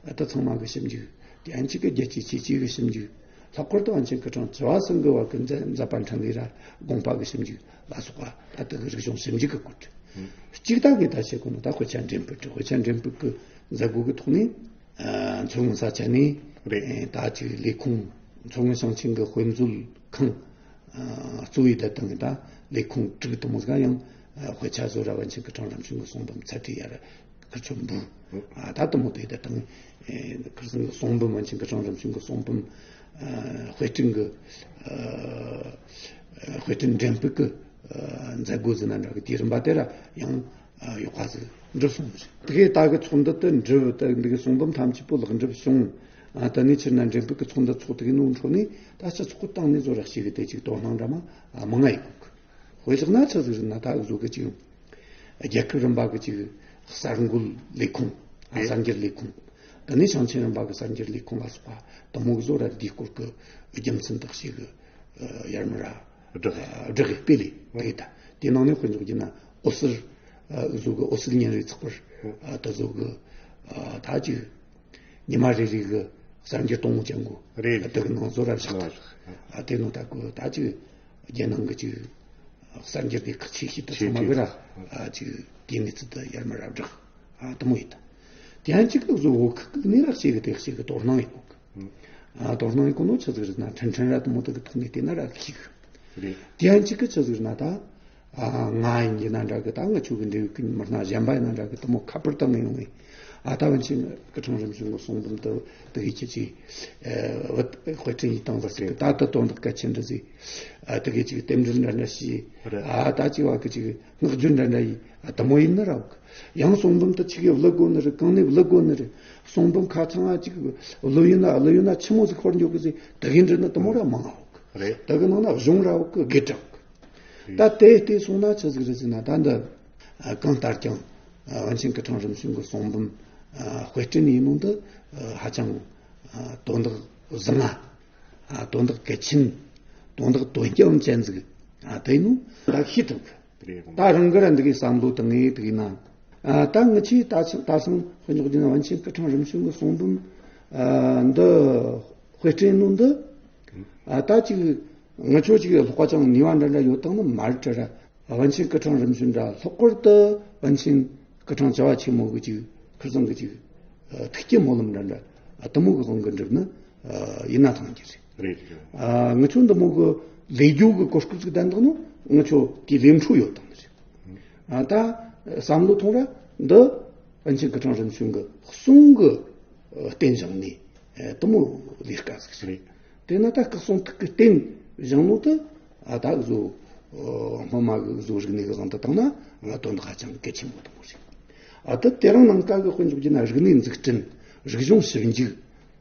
ཨ་ད་ཚང་མ་གི་ཞིབ་འཇུག་དེ་ཨན་ཅིག་གི་རྒྱལ་གཅེས་ཆོས་གཅེས་གི་ཞིབ་འཇུག་ལྷག་པར་དུ་པཎ་ཆེན་སྐུ་ཕྲེང་བཅུ་བ་ཚང་གི་བར་གི་མཛད་མཛད་པ་འཕྲིན་ལས་ར་དགོངས་པ་གི་ཞིབ་འཇུག་ལ་སོགས་པ་ད་དེ་གི་རིག་གཞུང་ཞིབ་འཇུག་གི་སྐོར་གཅིག་ད་གི་ད་བྱེད་དགོས་ནོ་ད་དཔེ་ཆ་འགྲེམས་སྤེལ་དཔེ་ཆ་འགྲེམས་སྤེལ་གི་མཛད་སྒོ་གི་ཐོག་ནས། ཨ་མཚོ་སྔོན་ས་ཆ་ནས་རེད། ཨེ་ད་ཅིག་ལས་ཁུངས་མཚོ་སྔོན་ཞིང་ཆེན་གྱི་དཔེ་མཛོད་ཁང་ཨ་གཙོ་བོའི་བསྡད་སྟངས་ཀྱི་ད་ལས་ཁུངས་དྲུག་དུ་མོ་ཟིག་ཡང་ཨ་དཔེ་ཆ་བཟོ་ར་པཎ་ཆེན་སྐུ་ཕྲེང་རིམ་བྱོན་གྱི་གསུང་འབུམ་ཚད་ཐིག་ཡར་ཁིར་ཆོ་འབུལ། ཨ་ད་དུ་མོ་དེ་བསྡད་སྟངས་ཨེ་ཁིར་ཚང་གི་གསུང་འབུམ་པཎ་ཆེན་སྐུ་ཕྲེང་རིམ་བྱོན་གྱི་གསུང་འབུམ་ཨ་དཔེ་སྐྲུན་གྱི་ཨ་དཔེ་སྐྲུན་འགྲེམས་སྤེལ་གྱི་ཨ་མཛད་སྒོ་ཟེར་ན་འདྲ་གི་དེའི་རིམ་པ་དེ་ར་ཡང་ཨ་ཡོག་པ་ཟིག་འགྲུབ་སོང་ཟིག་དེ་གའི་ད་གི་ཚོགས་འདུ་དེ་འགྲུབ་དེ་འདི་གི་གསུང་འབུམ་ཐམས་ཅད་པོ་ལེགས་འགྲུབ་བྱུང་། ཨ་ད་ནི་ཕྱིར་ན་འགྲེམས་སྤེལ་གི་ཚོགས་འདུ་ཚོགས་དེ་གི་ནང་འཕྲོ་ནས་ད་སྤྱི་ཚོགས་གི་སྟེང་ནས་བཟོ་ར་ཞིག་གི་དེ་ཅིག་དོ་སྣང་འདྲ་མ་ཨ་མང་ང་ཡོད་གི། དཔེ་བཞག་ན་ཆི་ཟིག་རེད་ན་ད་གི་བཟོ་གི་ཅིག་རྒྱལ་ཁབ་རིམ་པ་གི་ཅིག་གསར་འགོད་ལས་ཁུངས་ཨ་རེད། གསར་འགྱུར་ལས་ཁུངས། ད་ནི་ཞིང་ཆེན་རིམ་པ་གི་གསར་འགྱུར་ལས་ཁུངས་ལ་སོགས་པ་དུ་མོ་གི་བཟོ་ར་འདིའི་སྐོར་གི་རྒྱུ་མཚན་དག་ཞིག་གི་ཨ་ཡར་མར་ར་བསྒྲགས། བསྒྲགས་ཡོད་པས་ལས་དེ་ད་དེ་ནང་ནས་དཔེ་འཇོག་རྒྱུ་ན་འོད་ཟེར་ཨ་བཟོ་གི་འོད་ཟེར་ཉིན་རེ་ཚགས་པར་ཨ་ད་བཟོ་གི་ཨ་ད་ཅིག་ཉི་མ་རེ་རེ་གི་གསར་འགྱུར་དང་པོ་ཅན་གོ་རེད། ཨ་དེ་གི་ནང་བཟོ་ར་བཞག་ཨ་དེ་ནང་ད་གི་ད་ཅིག་རྒྱལ་ནང་གི་ཅིག་གསར་འགྱུར་དེ་ཁག་ཆེ་ཤོས་དུ་ཚང་མ་གི་ར་ཨ་ཅིག་དེ་ནི་ཚིག་ད་ཡར་མར་ར་བསྒྲགས། ཨ་དུ་མོ་ཡིན་ད། དེ་ཡང་གཅིག་ཏུ་བཟོ་བོ་ཁུག་ནི་ར་ཞིག་གི་དེ་ཞིག་གི་དོ་སྣང་ཡོད་གོ་གི། ཨ་དོ་སྣང་ཡོད་གོ་ནོ་ཆི་ཟིག་རེད་ན་ཕྲན་ཕྲན་ར་དུ་མོ་དེ་གི་ཐོག་ནས་བལྟས་ན་ར་ཤིག་རེད། དེ་ཡང་གཅིག་གི་ཆི་ཟིག་རེད་ན་ད་ཨ་ང་ཡིན་གྱི་ན་འདྲ་གི་ད་ང་ཆོ་གི་འབྲེལ་ཡོད་གི་མི་སྣ་གཞན་པ་ཡིན་ན་འདྲ་གི་དུ་མོ་ཁ་པར་བཏང་ངེ་ཡོང་ངེ་ ཨ་ད་པཎ་ཆེན་སྐུ་ཕྲེང་རིམ་བྱོན་གྱི་གསུང་འབུམ་དུ་དེ་གའི་ཁྱེད་ཀྱིས་དཔེ་སྐྲུན་ཡིས་བཏང་ཟེར་གི། ད་ལྟ་དོན་དག་གལ་ཆེན་འདྲ་ཟིག་ཨ་དེ་གའི་ཅིག་རྟེན་འབྲེལ་འདྲ་འདྲ་ཞིག་ཨ་ད་ཅིག་བ་གི་ཅིག་བསྔགས་བརྗོད་འདྲ་འདྲ་ཡིས་ཨ་དེ་མོ་ཡིན་ན་ར་བ་གི། ཡང་གསུང་འབུམ་དུ་ཅིག་གི་བླུ་དགོ་ནི་རེད། གང་ནས་བླུ་དགོ་ནི་རེད། གསུང་འབུམ་ཁ་ཚང་ང་ཅིག་བླུ་ཡིན་ན་བླུ་ཡིན་ན་ཆི་མོ་ཟིག་ཤོར་འཇོག་གི་ཟིག་དེ་གའི་འདྲི་ནི་དེ་མོ་ར་མང་ང་བ་གི། རེད། དེ་གི་ནང་ན་གཞུང་ར་བ་གི་དགེ་དྲག་གི། ད་དེ་ལྟས་སོང་ན་ཆི་ཟིག་རེད་ཟེར་ན། ད་འདི་ཨ་གང་ལྟར་ཀྱང་ཨ་པཎ་ཆེན་སྐུ་ཕྲེང་རིམ་བྱོན་གྱི་གསུང་འབུམ་ཨ་དཔེ་སྐྲུན་ཡིན་ནོ་འདི་ཨ་ཧ་ཅང་ཨ་དོན་དག་བཟང་ང་ཨ་དོན་དག་གལ་ཆེན། དོན་དག་དོན་རྐྱེན་ཅན་ཟིག་ཨ་དེ་ཡིན་ནོ་ད་ཤེས་ཐུབ་གི། རེད། ད་རང་གི་ར་འདི་གའི་བསམ་བློ་བཏང་ངེས་དེ་ཡིན་ན། ཨ་ད་ངི་ཆོས་ད་ཆ་ད་སང་དཔེ་འཇོག་རྒྱུ་ན་པཎ་ཆེན་སྐུ་ཕྲེང་རིམ་བྱོན་གྱི་གསུང་འབུམ་ཨ་འདི་དཔེ་སྐྲུན་ཡིན་ནོ་འདི་ཨ་ད་ཅིག་ངི་ཆོ་ཅིག་ལྷག་པ་ཅང་ནུས་པ་འདྲ་འདྲ་ཡོད་དང་ནི་མ་རེད་དྲ་ར། པཎ་ཆེན་སྐུ་ཕྲེང་རིམ་བྱོན་འདྲ། ལྷག་པར་དུ་པཎ་ཆེན་སྐུ་ཕྲེང་བཅུ་བ་ཆེན་མོ་གི་ཅིག་ཁིར་ཚང་གི་ཅིག་ཨ་ཐུགས་བསྐྱེད་སྨོན་ལམ་འདྲ་འདྲ་ཨ་དེ་མོ་གི་དབང་གིས་འགྲུབ་ནི་ཨ་ཡིན་ན་ཐང་གི་རེད། རེད། རེད། ཨ་ངི་ཆོ་འདི་མོ་གི་ལས་རྒྱུ་གི་གོ་སྐབས་ཟིག་ལྡན་འདུག་ནོ། ངི་ཆོ་དེའི་ལས་འཕྲོ་ཡོད་དང་ནི་རེད། ཨ་ད་བསམ་བློ་ཐོངས་ར་འདི་པཎ་ཆེན་སྐུ་ཕྲེང་རིམ་བྱོན་གྱི་གསུང་གི་ཨ་རྟེན་བཞེངས་ནས་ཨ་དེ་མོ་ལས་ཀ་ཟིག་རེད། དེ་ན་ད་སྐུ་གསུང་ཐུགས་ཀྱི་རྟེན་བཞེངས་ནོ་དེ་ཨ་ད་བཟོ་ཨ་སྔོན་མ་གི་བཟོ་རིག་གནས་གི་དབང་དུ་བཏང་ན་ང་དོན་དག་ཧ་ཅང་གལ་ཆེན་པོ་དང་པོ་རེད། ཨ་ད་དེ་རིང་ནངས་ཀ་གི་དཔེ་འཇོག་རྒྱུ་ན་རིག་གནས་འཛུགས་སྐྲུན། རིག་གཞུང་ཞིབ་འཇུག་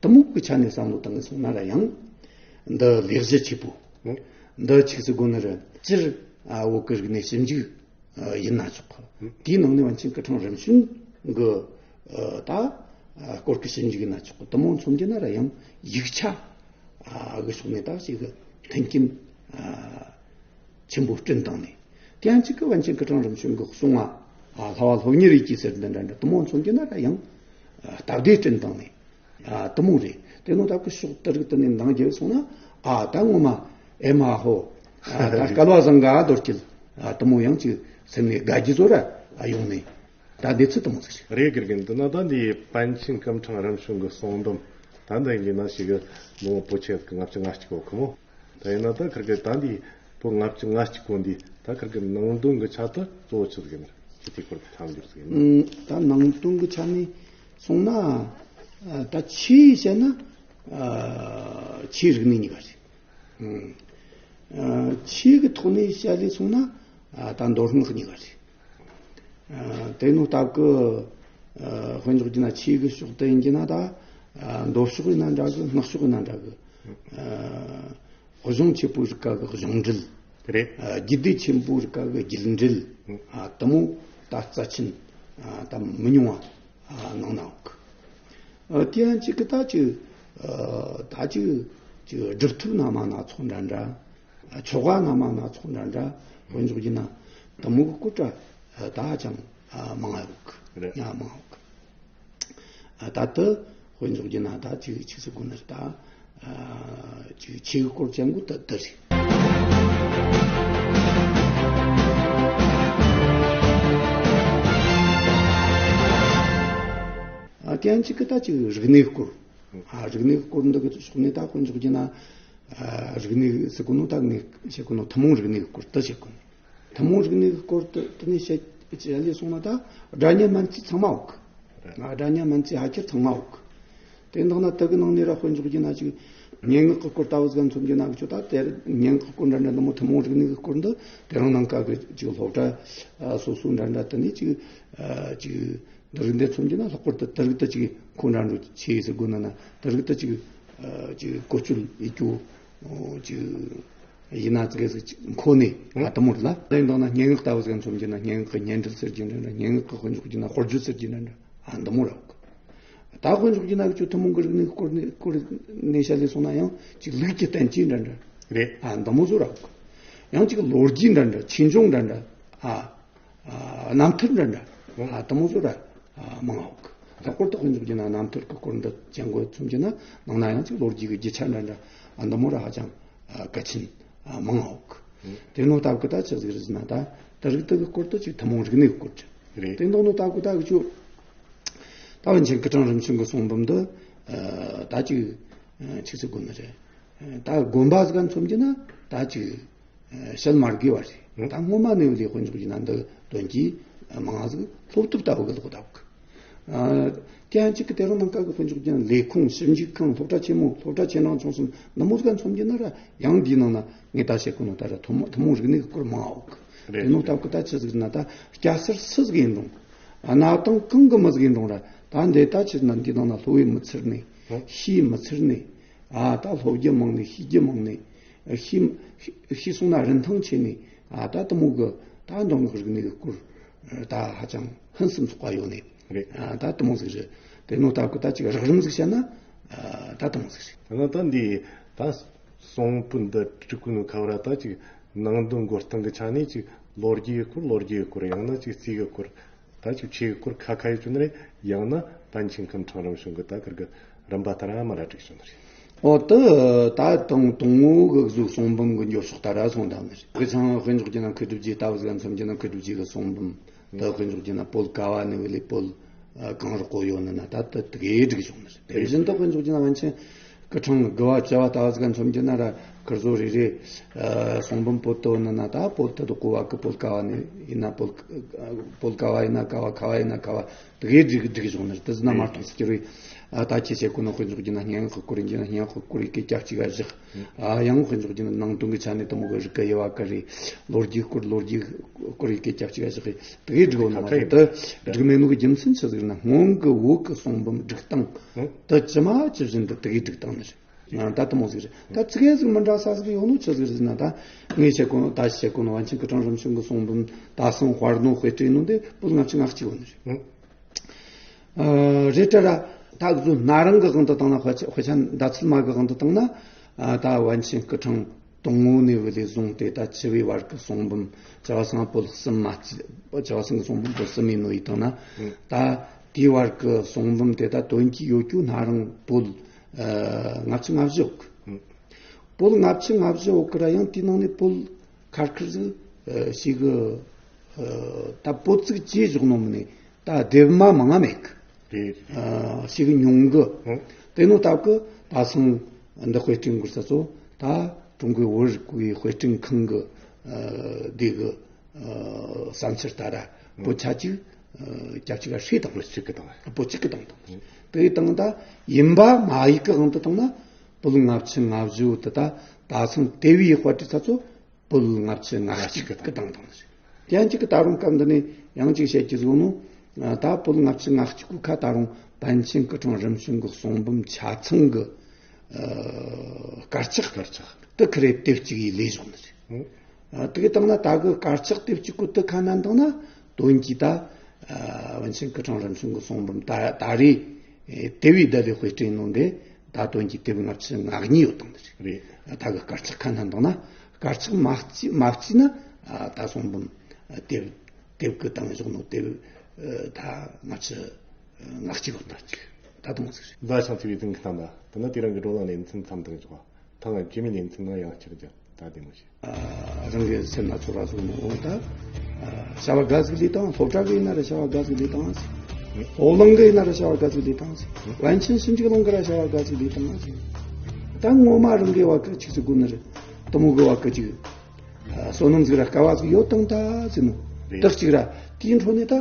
དེ་མོ་གི་ཆ་ནས་བསམ་བློ་བཏང་ངེས་སོང་ན་ར་ཡང་འདི་ལས་གཞི་ཆེ་པོ་འདི་ཆི་ཟེར་དགོས་ནི་རེད། སྤྱིར་ཨ་བོད་ཀྱི་རིག་གནས་ཞིབ་འཇུག་ཨ་ཡིན་ན་ཆོག་གི། དེའི་ནང་ནས་པཎ་ཆེན་སྐུ་ཕྲེང་རིམ་བྱོན་གྱི་ཨ་ད་ཨ་སྐོར་གྱི་ཞིབ་འཇུག་ཡིན་ན་ཆོག་གི། དེ་མོ་མཚོན་རྒྱུ་ན་ར་ཡང་ཡིག་ཆ་ཨ་གི་ཕྱོགས་ནས་ད་ཞིག་གི་མཐུན་རྐྱེན་ཨ་ཆེན་པོ་བསྐྲུན་བཏང་ནས། དེ་ཡང་གཅིག་གི་པཎ་ཆེན་སྐུ་ཕྲེང་རིམ་བྱོན་གྱི་གསུང་ང་ཨ་བསླབ་པ་སློབ་གཉེར་ཡེད་ཀྱི་ཟེར་འདི་འདྲ་འདྲ་དེ་མོ་མཚོན་རྒྱུ་ན་ར་ཡང་ཨ་སྟབས་བདེ་བསྐྲུན་བཏང་ནས། ཨ་དེ་མོ་རེད། དེ་ནོ་ད་ཁོ་ཕྱོགས་དེ་རིགས་དེ་ནས་འདང་རྒྱབ་སོང་ན། ཨ་ད་ངོ་མ་ཨེ་མ་ཧོ། ཨ་ད་སྐལ་བ་བཟང་ག་རྡོ་སྐྱིད། ཨ་དེ་མོ་ཡང་ཅིག་སེམས་ནས་དགའ་རྒྱུ་ཚོ་ར་ཨ་ཡོང་ནས། ད་གནས་ཚུལ་དེ་མོ་ཟིག་རེད། རེད། དགེ་རྒན། འདི་ན་ད་འདི་པཎ་ཆེན་སྐུ་ཕྲེང་རིམ་བྱོན་གྱི་གསུང་འབུམ་ད་འདི་ཡིན་ན་ཞིག་གི་ལོ་ངོ་བོད་ཆེན་གྱི་ལྔ་བཅུ་ང་གཅིག་གོ་ཁོ་མོ། ད་ཡིན་ན་ད་ཁིར་གི་ད་འདི་བོད་ལྔ་བཅུ་ང་གཅིག་གོ་འདི་ད་ཁིར་གི་ནང་དོན་གྱི་ཆ་དུ་གཙོ་བོ་ཆི་ཟིག་ཡིན་ནི་ཆི་དེ་སྐོར་གྱི་ཐམ་འགྱུར་ཟིག་ཡིན་ནི། ཨུམ། ད་ནང་དོན་གྱི་ཆ་ནས་སོང་ན། ཨ་ད་ཆོས་བཤད་ན་ཨ་ཆོས་རིག་གནས་གཉིས་ཀ་རེད། ཨུམ། ཨ་ཆོས་ཀྱི་ཐོག་ནས་བཤད་ལས་སོང་ན་ཨ་ད་མདོ་སྔགས་གཉིས་ཀ་རེད། ཨ་དེ་ནོ་སྟབས་ཀྱིས་ཨ་དཔེ་འཇོག་རྒྱུ་ན་ཆོས་ཀྱི་ཕྱོགས་དེ་ཡིན་རྒྱུ་ན་ད་ཨ་མདོ་ཕྱོགས་ཡིན་ན་འདྲ་གི། སྔགས་ཕྱོགས་ཡིན་ན་འདྲ་གི། ཨ་གཞུང་ཆེན་པོའི་རིགས་ཀ་གི་གཞུང་འགྲེལ། རེད། ཨ་རྒྱུད་སྡེ་ཆེན་པོའི་རིགས་ཀ་གི་རྒྱུད་འགྲེལ། ཨ་དེ་མོ་ད་རྩ་ཆེན་ཨ་ད་མི་ཉུང་བ་ཨ་ནང་ན་ཡོད་གི། ཨ་དེ་ཡང་གཅིག་གི་ད་ཅིག་ཨ་ད་ཅིག་ཅིག་སྒྲུབ་ཐབས་སྣ་མང་སྣ་ཚོགས་འདྲ་འདྲ། ཨ་ཆོ་ག་སྣ་མང་སྣ་ཚོགས་འདྲ་འདྲ། དཔེ་འཇོག་རྒྱུ་ན་དེ་མོ་གི་སྐོར་ད་ཨ་ད་ཅང་ཨ་མང་ང་ཡོད་གི། རེད། ཡང་མང་ང་ཡོད་གི། ཨ་ད་ལྟ་དཔེ་འཇོག་རྒྱུ་ན་ད་ཅིག་ཆི་ཟེར་དགོས་ནི་རེད། ད་ཨ་ཅིག་ཆོས་ཀྱི་སྐོར་ཅན་གོ་ད་ད་རེད། ཨ་དེ་ཡང་གཅིག་གི་ད་ཅིག་རིག་གནས་སྐོར། ཨ་རིག་གནས་སྐོར་འདི་གི་ཕྱོགས་ནས་ད་དཔེ་འཇོག་རྒྱུ་ན། ཨ་རིག་གནས་ཟེར་གོ་ནོ་ད་ངས་བཤད་གོ་ནོ་ཐུན་མོང་རིག་གནས་སྐོར་ད་བཤད་གོ་ནོ། ཐུན་མོང་རིག་གནས་ཀྱི་སྐོར་དུ་དེ་ནས་བཤད་བཤད་ལས་སོང་ན་ད་སྒྲ་སྙན་སྨན་རྩིས་ཚང་མ་ཡོད་གི། ཨ་སྒྲ་སྙན་སྨན་རྩིས་ཕལ་ཆེར་ཚང་མ་ཡོད་གི། དེ་འདང་ན་དེ་གི་ནང་ནས་ར་དཔེ་འཇོག་རྒྱུ་ན་ཅིག་སྙན་ངག་གི་སྐོར་ལྟ་བུ་ཟིག་མཚོན་རྒྱུ་ན་གི་ཆོ་ད་དེར་སྙན་ངག་གི་སྐོར་འདྲ་འདྲ་འདི་མོ་ཐུན་མོང་རིག་གནས་ཀྱི་སྐོར་འདི་དེ་རིང་ནངས་ཀ་གི་ཅིག་སློབ་གྲྭ་ཨ་སོ་སོ་འདྲ་འདྲ་དེ་ནས་ཅིག་ཨ་ཅིག་འདི་རིགས་འདི་མཚོན་རྒྱུ་ན་ལྷག་པར་དུ་དེ་རིགས་དེ་ཅིག་ཁོ་འདྲ་འགྲོ་ཆེ་ཟེར་དགོས་ན་ན་དེ་རིགས་དེ་ཅིག་ཨ་ཅིག་བཀོལ་སྤྱོད་ཡེད་རྒྱུ་ཅིག་ཡིན་ན་ཙི་གེ་ཟིག་མཁོ་ནས་ཨ་དེ་མོ་རེད་ལ། དེ་འདང་ན་སྙན་ངག་ལྟ་བུ་ཟིག་མཚོན་རྒྱུ་ན་སྙན་ངག་གི་སྙན་འགྲེལ་ཟེར་རྒྱུ་འདྲ་འདྲ། སྙན་ངག་གི་དཔེ་འཇོག་རྒྱུ་ན་དཔེར་བརྗོད་ཟེར་རྒྱུ་འདྲ་འདྲ། ཨ་འདི་མོ་ར་ཡོད་གི། ད་དཔེ་འཇོག་རྒྱུ་ན་ཁྱོད་ཐུན་མོང་གི་རིག་གནས་སྐོར་ནས་སྐོར་ནས་བཤད་ལས་སོང་ན་ཡང་ཅིག་ལུགས་ཀྱི་བསྟན་བཅོས་འདྲ་འདྲ། རེད། ཨ་འདི་མོ་བཟོ་ར་ཡོད་གི། ཡང་ཅིག་ལོ་རྒྱུས་འདྲ་འདྲ། ཆོས་འབྱུང་འདྲ་འདྲ། ཨ་ཨ་རྣམ་ཐར་འདྲ་འདྲ། ཨ་འདི་མོ་བཟོ་ར་ཨ་མང་ང་ཡོད་གི། ལྷག་པར་དུ་དཔེ་འཇོག་རྒྱུ་ན་རྣམ་ཐར་གྱི་སྐོར་འདི་ཅན་གོ་མཚོན་རྒྱུ་ན་ནང་ན་ཡང་ཅིག་ལོ་རྒྱུས་ཀྱི་རྒྱུ་ཆ་འདྲ་འདྲ། ཨ་འདི་མོ་ར་ཧ་ཅང་ཨ་གལ་ཆེན་ཨ་མང་ང་ཡོད་གི། དེ་ནོ་སྟབས་ཀྱིས་ད་ཆི་ཟིག་རེད་ཟེར་ན་ད་དེ་རིགས་དེ་གི་སྐོར་དུ་ཅིག་ཐུན་མོང་རིག་གནས་ཀྱི་སྐོར་ཅིག་རེད། དེ་འདང་ནོ་སྟབས་ཀྱིས་ད་གི་ཆོ། ད་པཎ་ཆེན་སྐུ་ཕྲེང་རིམ་བྱོན་གྱི་གསུང་འབུམ་འདི་ཨ་ད་ཅིག་ཨ་ཆི་ཟེར་དགོས་ནི་རེད། ཨ་ད་དགོན་པ་ཟིག་ག་མཚོན་རྒྱུ་ན་ད་ཅིག་ཨ་བཤད་མ་དགོས་པ་རེད། ད་སྔོན་མ་ནས་ལས་དཔེ་འཇོག་རྒྱུ་ན་འདི་དོན་གྱིས་མང་ང་ཟིག་སློབ་དེབ་ལྟ་བུ་གི་ལོག་ལྟ་བུ་གི། ཨ། དེ་ཡང་གཅིག་གི་དེ་རིང་ནངས་ཀ་གི་དཔེ་འཇོག་རྒྱུ་ན་ལས་ཁུངས་ཞིབ་འཇུག་ཁང་སློབ་གྲྭ་ཆེན་མོ་སློབ་གྲྭ་ཆེ་འབྲིང་ཆུང་གསུམ་འདི་མོ་ཟིག་ག་མཚོན་རྒྱུ་ན་ར་ཡང་འདིའི་ནང་ན་ངས་ད་བཤད་གོ་ནོ་ད་ར་ཐུན་མོང་ཐུན་མོང་རིག་གནས་ཀྱི་སྐོར་མང་ང་ཡོད་གི། རེད། དེ་ནོ་སྟབས་གི་ད་ཆི་ཟིག་ན་ད་སྐྱ་སེར་སུ་ཟིག་ཡིན་རུང་། ཨ། གནའ་དེང་གང་གི་མི་ཟིག་ཡིན་རུང་ར་ད་འདི་ད་ཆི་ཟིག་ན་འདིའི་ནང་ན་སློབ་ཡིན་མི་ཚུར་ནས། ཨ། ཤེས་མི་ཚུར་ནས། ཨ། ད་སློབ་རྒྱུ་མང་ནས་ཤེས་རྒྱུ་མང་ནས། ཤེས་ཤེས་སོང་ན་རིན་ཐང་ཆེ་ནས། ཨ། ད་དེ་མོ་གི་ད་འདང་གི་རིག་གནས་གི་སྐོར་ད་ཧ་ཅང་ཕུན་སུམ་ཚོགས་པ་ཡོད་ནས། རེད། ཨ། ད་དེ་མོ་ཟིག་རེད། དེ་ནོ་སྟབས་གི་ད་ཅིག་རགས་རིམ་ཟིག་བཤད་ན། ཨ། ད་དེ་མོ་ཟིག་རེད། ད་ནི་ད་འདི་ད་གསུང་པོད་འདི་བྲིས་གོ་ནོ་ཁ་བ་ར་ད་ཅིག་ནང་དོན་འགོད་སྟངས་ཀྱི་ཆ་ནས་ཅིག་ལོ་རྒྱུས་ཀྱི་སྐོར་ལོ་རྒྱུས་ཀྱི་སྐོར་ཡང་ན་ཅིག་རྩིས་ཀྱི་སྐོར། ད་ཅིག་ཆོས་ཀྱི་སྐོར་ཁ་ཁ་ཡོད་ཀྱི་ནི་རེད། ཡང་ན་པཎ་ཆེན་སྐུ་ཕྲེང་རིམ་བྱོན་གྱི་ད་ཁིར་གི་རིམ་པ་ལྟར་མ་ར་བསྒྲིགས་བྱུང་ནི་རེད། འོ་ད་ད་དང་དང་བོ་གི་གཟུགས་གསུང་འབུམ་གྱི་འགྱུར་ཕྱོགས་ལྟར་ར་སོང་དང་ནི་རེད། དཔེ་ཆ་དཔེ་འཇོག་རྒྱུ་ན་མཁས་གྲུབ་རྗེ་ལྟ་བུ་ཟིག་མཚོན་རྒྱུ་ན་མཁས་གྲུབ་རྗེ་གི་གསུང་འབུམ་ད་དཔེ་འཇོག་རྒྱུ་ན་བོད་ཀ་བ་ནས་བུད་ལས་བོད་གང་རག་གོ་ཡོད་ནི་ན་ད་ད་དེ་གའི་བསྒྲིགས་བྱུང་ནི་རེད། དེ་བཞིན་དུ་དཔེ་འཇོག་རྒྱུ་ན་པཎ་ཆེན་སྐུ་ཕྲེང་དགུ་བ་བཅུ་བ་ལྟ་བུ་ཟིག་མཚོན་རྒྱུ་ན་ར་ཁིར་ཚོ་རེ་རེ་གསུང་འབུམ་པོད་དུ་ནི་ན་ད་པོད་དུ་དུ་གོ་བ་གི་བོད་ཀ་བ་ནས་ཡིན་ན་བོད་བོད་ཀ་བ་ཡིན་ན་ཀ་བ། ཁ་བ་ཡིན་ན་ཁ་བ། དེ་གའི་བསྒྲིགས་བསྒྲིགས་བྱུང་ནི་རེད། དེ་ཟིན་ན་མ་གཏོགས་སུ་གྱུར་བའི། ཨ། ད་ཁྱེད་བཤད་གོ་ནོ་དཔེ་འཇོག་རྒྱུ་ན་སྙན་ངག་གི་སྐོར་ཡིན་རྒྱུ་ན་སྙན་ངག་གི་སྐོར་ཡི་སྐད་ཆ་གཅིག་ག་བཞག་ཨ། ཡང་དཔེ་འཇོག་རྒྱུ་ན་ནང་དོན་གྱི་ཆ་ནས་དེ་མོ་གི་རིག་གི་དབྱེ་བ་ག་རེ། ལོ་རྒྱུས་སྐོར་ལོ་རྒྱུས་སྐོར་ཡི་སྐད་ཆ་གཅིག་ག་བཞག་གི་དེ་གའི་བསྒྲིགས་ཡོད་ནི་མ་རེད། དེ་བསྒྲིགས་མེད་ནོ་གི་རྒྱུ་མཚན་ཆི་ཟིག་རེད་ན་སྔོན་གི་བོད་གི་གསུང་འབུམ་བསྒྲིགས་སྟངས་དེ་ཇི་མ་ཇི་བཞིན་དུ་དེ་གའི་བསྒྲིགས་སྟངས་ནི་རེད། ཨ། ད་དེ་མོ་ཟིག་རེད། ད་ཙི་གེ་ཟིག་མི་འདྲ་ས་ཟིག་ཡོད་ནོ་ཆི་ཟིག་རེད་ཟེར་ན། ད་ངས་བཤད་གོ་ནོ་ད་བཤད་གོ་ནོ་པཎ་ཆེན་སྐུ་ཕྲེང་རིམ་བྱོན་གི་གསུང་འབུམ་ད་སང་དཔར་ནོ་དཔེ་སྐྲུན་ནོ་འདི་བོད་ལྔ་བཅུ་ང་གཅིག་ཡོད་ནི་རེད། ཨ། རེད་དྲ་ར། ད་གཟོད་སྣ་རིང་གི་དབང་དུ་བཏང་ན། དཔེ་ཆ་དཔེ་ཆ་མདའ་ཚད་མ་གི་དབང་དུ་བཏང་ན། ཨ། ད་པཎ་ཆེན་སྐུ་ཕྲེང་དང་པོ་ནས་བུད་ལས་བཟུང་སྟེ་ད་བཅུ་བའི་བར་གི་གསུང་འབུམ། བཅུ་བ་ཚང་བོད་གསུམ་མ་གཅིག་བཅུ་བ་ཚང་གི་གསུང་འབུམ་བོད་གསུམ་ཡིན་ནོ་ཡིན་བཏང་ན། ད་དེའི་བར་གི་གསུང་འབུམ་དེ་ད་དོན་གྱི་ཡོད་རྒྱུ་སྣ་རིང་བོད། ཨ། ལྔ་བཅུ་ང་བཞི་ཡོད་གི། བོད་ལྔ་བཅུ་ང་བཞི་ཡོད་གི་ར་ཡང་དེའི་ནང་ནས་བོད་ཁར་ཁིར་ཟིག་ཨ། ཞེ་གི། ཨ། ད་བོད་ཅིག་བྱས་བཞག་ནོ་མིན་ནས་ད་སྡེབ་མ་མང་ང་མེད་གི། རེད། ཨ། ཞེ་གི་ཉུང་གི། ཨང་། དེ་ནོ་སྟབས་གི་ད་སང་འདི་དཔེ་སྐྲུན་གི་ས་ཚོ་ད་ཀྲུང་གོའི་བོད་རིག་པའི་དཔེ་སྐྲུན་ཁང་གི། ཨ། དེ་གི། ཨ། བསམ་འཆར་ལྟར་ར་བོད་ཆ་གཅིག་ཨ། སྐྱབས་གཅིག་ག་ཧྲིལ་བཏང་། བོད་གཅིག་གི་བཏང་། བོད་གཅིག་གི་བཏང་བཏང་། ཨང་། དེ་བཏང་ད་ཡིན་པ་མ་ཡིག་གི་དབང་དུ་བཏང་ན་བོད་ལྔ་བཅུ་ང་བཞི་བོ་དེ་ད་ད་སང་དེ་བའི་དཔར་བྲིས་ས་ཚོ་བོད་ལྔ་བཅུ་ང་གཅིག་གི་བཏང་བཏང་ཟིག་དེ་ཡང་གཅིག་གི་ད་རུང་སྐབས་འདི་ནས་ཡང་གཅིག་བཤད་རྒྱུ་བཟོ་ནོ། ད་བོད་ལྔ་བཅུ་ང་གཅིག་གི་ཁ་ད་རུང་པཎ་ཆེན་སྐུ་ཕྲེང་རིམ་བྱོན་གི་གསུང་འབུམ་ཆ་ཚང་གི། ཨ། དཀར་ཆག་དཀར་ཆག་དེ་ཁི་རེ་དེབ་གཅིག་ཡི་ལས་བཞག་ནི་རེད། ཨ། དེ་གི་བཏང་ན་ད་གི་དཀར་ཆག་དེབ་གཅིག་གི་དེ་ཁ་ན་བཏང་ན་དོན་གྱི་ད། ཨ། པཎ་ཆེན་སྐུ་ཕྲེང་རིམ་བྱོན་གི་གསུང་འབུམ་ད་ད་རེས། ཨེ། དེ་བའི་ད་ལས་དཔེ་སྐྲུན་ནོ་འདི་ད་དོན་གྱི་དེབ་ལྔ་བཅུ་ང་གཉིས་ཡོད་བཏང་ནི་རེད། རེད། ད་གི་དཀར་ཆག་ཁ་ན་བཏང་ན་དཀར་ཆག་མ་བརྩིས་མ་བརྩིས་ན། ཨ། ད་གསུང་འབུམ། ཨ། དེབ་དེབ་གི་བཏང་བཞག་ནོ་དེབ། ཨ། ད་ལྔ་བཅུ་ང་གཅིག་ཡོད་ད་ཅིག་ད་དུང་ཟིག་རེད། ད་ཆང་ཚིག་པའི་དུང་གི་སྟེང་ད་ད་ནི་དེ་རིང་གི་བགྲོ་གླེང་ལེ་ཚན་མཚམས་འདིར་འཇོག་ཐེངས་རྗེས་མའི་ལེ་ཚན་ནང་ཡང་བསྐྱར་མཇལ། ད་བདེ་མོ་བྱོས། ཨ། རང་གི་སེམས་ན་ཚོར་བ་བཟུང་ནས་འོང་ད། ཨ། བྱ་བ་དགའ་ཟིག་ལས་དང་སློབ་གྲྭ་གི་ཡིན་ན་ར་བྱ་བ་དགའ་ཟིག་ལས་དང་ཟིག་སློབ་གླིང་གི་ཡིན་ན་ར་བྱ་བ་དགའ་ཟིག་ལས་དང་ཟིག་པཎ་ཆེན་ཞིབ་འཇུག་གླིང་གི་ར་བྱ་བ་དགའ་ཟིག་ལས་དང་ཟིག་ད་ངོ་མ་རང་གི་བ་གི་ཅིག་ཟིག་དགོས་ནི་རེད། དེ་མོ་གི་བ་གི་ཅིག་ཨ། བསོད་ནམས་ཟིག་ར་དཀའ་བ་ཟིག་ཡོད་དང་ད་ཟིག་ནོ། རེད། དག་ཅིག་ར་དེའི་འཕྲོ་ནས་ད།